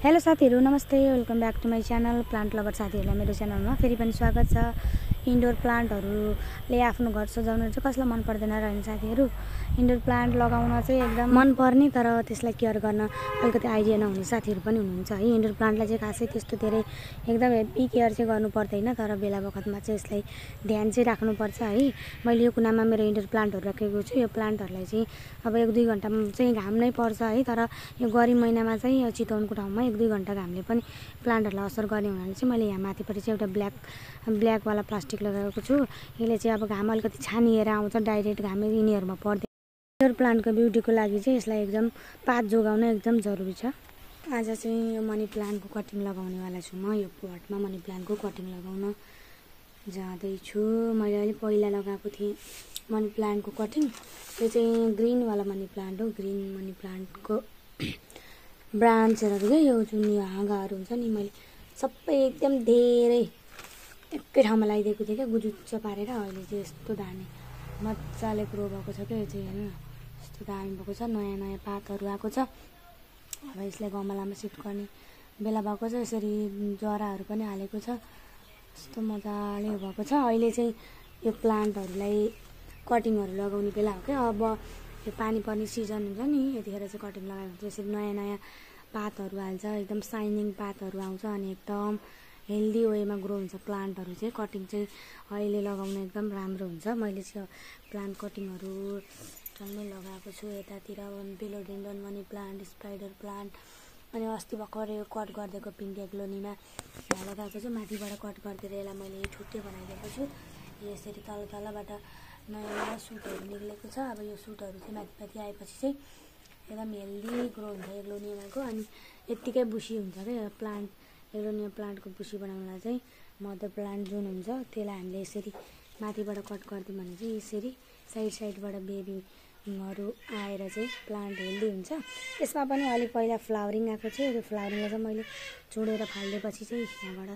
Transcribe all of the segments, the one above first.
Hello साथीहरु नमस्ते welcome back to my channel plant lover साथीहरुलाई मेरो च्यानलमा फेरि पनि स्वागत छ। इन्डोर प्लान्टहरुले आफ्नो घर सजाउन चाहिँ कसलाई मन पर्दैन र हैन साथीहरु। इन्डोर प्लान्ट लगाउन चाहिँ एकदम मन पर्ने तर त्यसलाई केयर गर्न अलिकति आइडिया नहुने साथीहरु पनि हुनुहुन्छ है। इन्डोर प्लान्टलाई चाहिँ खासै त्यस्तो धेरै एकदम हेभी केयर चाहिँ गर्नु पर्दैन तर बेला बखतमा चाहिँ यसलाई ध्यान चाहिँ राख्नु पर्छ है। मैले यो कुनामा मेरो इन्डोर प्लान्टहरु राखेको छु। यो प्लान्टहरुलाई चाहिँ अब 1-2 घण्टा चाहिँ घाम नै पर्छ है। तर यो गर्मी महिनामा चाहिँ चितवनको ठाउँमा 1-2 घण्टा घामले पनि प्लान्टहरुलाई असर गर्ने हुनाले चाहिँ मैले यहाँ माथिपट्टि चाहिँ एउटा ब्ल्याक वाला प्लास्टिक लगाएको छु। यसले चाहिँ अब घाम अलिकति छानिएर आउँछ, डाइरेक्ट घाम यिनीहरुमा पर्दैन। इन्डोर प्लान्टको ब्युटीको लागि चाहिँ यसलाई एकदम पात जोगाउन एकदम जरुरी छ। आज चाहिँ यो मनी प्लान्टको कटिङ लगाउने वाला छु म। यो पटमा मनी प्लान्टको कटिङ लगाउन जाँदै छु। मैले अलि पहिला लगाएको थिएँ मनी प्लान्टको कटिङ। यो चाहिँ ग्रीन वाला मनी प्लान्ट हो। ग्रीन मनी प्लान्टको ब्रान्चहरु के यो जुन यो हाँगाहरु हुन्छ नि मैले सबै एकदम धेरै एकै ठाउँमा लगाइदिएको थिएँ के गुजुच्च पारेर। अहिले चाहिँ यस्तो दामी मज्जाले ग्रो भएको छ के यो चाहिँ हैन। यस्तो दामी भएको छ, नयाँ नयाँ पातहरु आएको छ। अब यसलाई गमलामा सिफ्ट गर्ने बेला भएको छ। यसरी जराहरु पनि हालेको छ। यस्तो मजाले भएको छ। अहिले चाहिँ यो प्लान्टहरुलाई कटिङहरु लगाउने बेला हो के। अब यो पानी पर्ने सिजन हुन्छ नि यतिखेर चाहिँ कटिङ लगाएको हुन्छ। यसरी नयाँ नयाँ पातहरु हाल्छ, एकदम शाइनिङ पातहरु आउँछ अनि एकदम हेल्दी वेमा ग्रो हुन्छ प्लान्टहरु चाहिँ। कटिङ चाहिँ अहिले लगाउन एकदम राम्रो हुन्छ। मैले चाहिँ प्लान्ट कटिङहरु टन्नै लगाएको छु। यतातिर philodendron money plant, spider plant अनि अस्ति भर्खर यो कट गरिदिएको पिङ्क एग्लोनीमा लगाएको छु। माथिबाट कट गरिदिएर यसलाई मैले छुट्टै बनाइदिएको छु। यसरी तलबाट नयाँ नयाँ सुटहरु निक्लेको छ। अब यो सुटहरु चाहिँ माथि आएपछि चाहिँ एकदम हेल्दी ग्रो हुन्छ एग्लोनियमको। अनि यतिकै बुसी हुन्छ के प्लान्ट। एग्लोनियम प्लान्टको बुसी बनाउनलाई चाहिँ मदर प्लान्ट जुन हुन्छ त्यसलाई हामीले यसरी माथिबाट कट गर्दियौँ भने चाहिँ यसरी साइडबाट बेबीहरु आएर चाहिँ प्लान्ट हेल्दी हुन्छ। यसमा पनि अलि पहिला फ्लावरिङ आएको छ। यो फ्लावरिङलाई चाहिँ मैले छोडेर फाल्दिएपछि चाहिँ यहाँबाट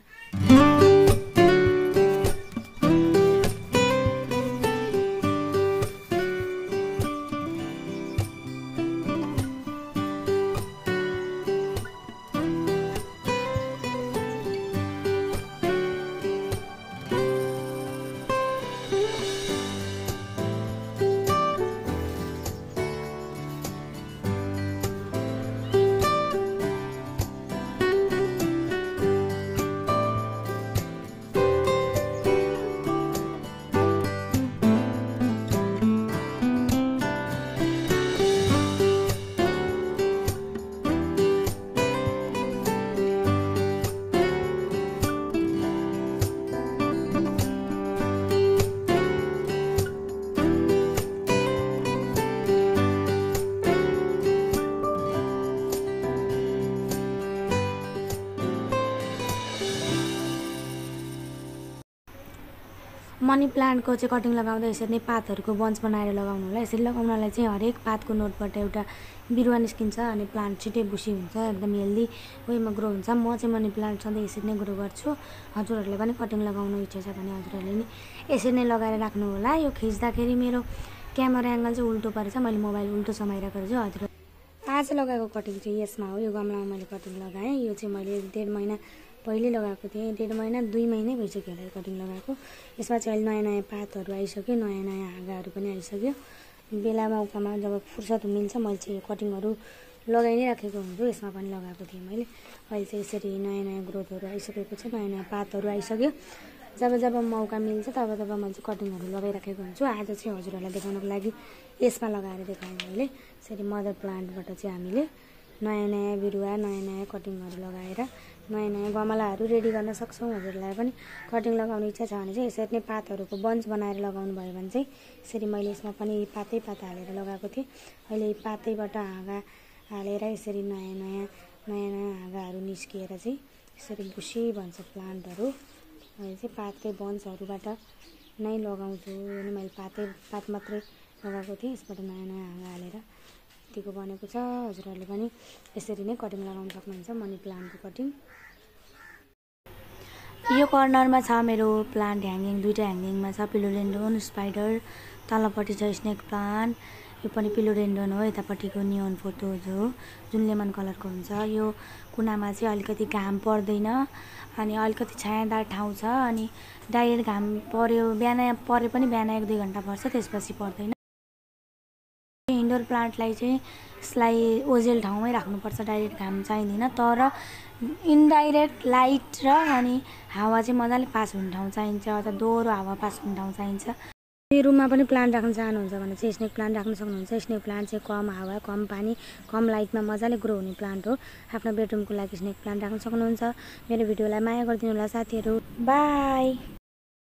मनी प्लान्टको चाहिँ कटिङ लगाउँदा यसरी नै पातहरुको बन्च बनाएर लगाउनु होला। यसरी लगाउनलाई चाहिँ हरेक पातको नोटबाट एउटा बिरुवा निस्किन्छ अनि प्लान्ट छिटै बुसी हुन्छ, एकदम हेल्दी वेमा ग्रो हुन्छ। म चाहिँ मनी प्लान्ट सधैँ यसरी नै ग्रो गर्छु। हजुरहरुले पनि कटिङ लगाउनु इच्छा छ भने हजुरहरुले नि यसरी नै लगाएर राख्नु होला। यो खिच्दाखेरि मेरो क्यामेरा एंगल चाहिँ उल्टो परेछ, मैले मोबाइल उल्टो समाइराखेको छु। हजुर आज लगाएको कटिङ चाहिँ यसमा हो। यो गमलामा मैले कटिङ लगाएँ। यो चाहिँ मैले 1.5 महिना पहिले लगाएको थिएँ। 1.5 महिना 2 महिनै भइसक्यो होला कटिङ लगाएको। यसमा चाहिँ अहिले नयाँ नयाँ पातहरु आइसक्यो, नयाँ नयाँ हाँगाहरु पनि आइसक्यो। बेला मौकामा जब फुर्सद मिल्छ मैले चाहिँ यो कटिङहरु लगाइ नै राखेको हुन्छु। यसमा पनि लगाएको थिएँ मैले। अहिले चाहिँ यसरी नयाँ नयाँ ग्रोथहरु आइसकेको छ, नयाँ नयाँ पातहरु आइसक्यो। जब मौका मिल्छ तब मैले चाहिँ कटिङहरु लगाइराखेको हुन्छु। आज चाहिँ हजुरहरुलाई देखाउनको लागि यसमा लगाएर देखाएँ मैले। यसरी मदर प्लान्टबाट चाहिँ हामीले नयाँ नयाँ बिरुवा, नयाँ नयाँ कटिङहरु लगाएर नयाँ नयाँ गमलाहरु रेडी गर्न सक्छौं। हजुरलाई पनि कटिङ लगाउने इच्छा छ भने चाहिँ यसरी नै पातहरुको बन्च बनाएर लगाउनु भयो भने चाहिँ यसरी मैले यसमा पनि पातै हालेर लगाएको थिएँ। अहिले पातैबाट हाँगा हालेर यसरी नयाँ नयाँ हाँगाहरु निस्किएर चाहिँ यसरी बुसी बन्छ प्लान्टहरु। अहिले चाहिँ पातकै बन्चहरुबाट नै लगाउँछु। अनि मैले पात मात्रै लगाएको थिएँ। यसबाट नयाँ नयाँ हाँगा हालेर यतिको बनेको छ। हजुरहरुले पनि यसरी नै कटिङ लगाउन सक्नुहुन्छ मनी प्लान्टको कटिङ। यो कर्नरमा छ मेरो प्लान्ट ह्याङ्गिङ, दुईटा ह्याङ्गिङमा छ फिलोडेन्ड्रोन, स्पाइडर, तलपट्टि छ स्नेक प्लान्ट। यो पनि पिलोडेन्ड्रन हो, यतापट्टिको नियोन फोटोज हो जुन लेमन कलरको हुन्छ। यो कुनामा चाहिँ अलिकति घाम पर्दैन अनि अलिकति छायादार ठाउँ छ अनि डाइरेक्ट घाम पर्यो बिहान परे पनि बिहान 1-2 घन्टा पर्छ, त्यसपछि पर्दैन। इन्डोर प्लान्टलाई चाहिँ यसलाई ओझेल ठाउँमै राख्नुपर्छ, डाइरेक्ट घाम चाहिँदैन, तर इन्डाइरेक्ट लाइट र अनि हावा चाहिँ मजाले पास हुने ठाउँ चाहिन्छ, अथवा दोहोरो हावा पास हुने ठाउँ चाहिन्छ। रुममा पनि प्लान्ट राख्न चाहनुहुन्छ भने चाहिँ स्नेक प्लान्ट राख्न सक्नुहुन्छ। स्नेक प्लान्ट चाहिँ कम हावा, कम पानी, कम लाइटमा मजाले ग्रो हुने प्लान्ट हो। आफ्नो बेडरुमको लागि स्नेक प्लान्ट राख्न सक्नुहुन्छ। मेरो भिडियोलाई माया गरिदिनु होला साथीहरू। बाई।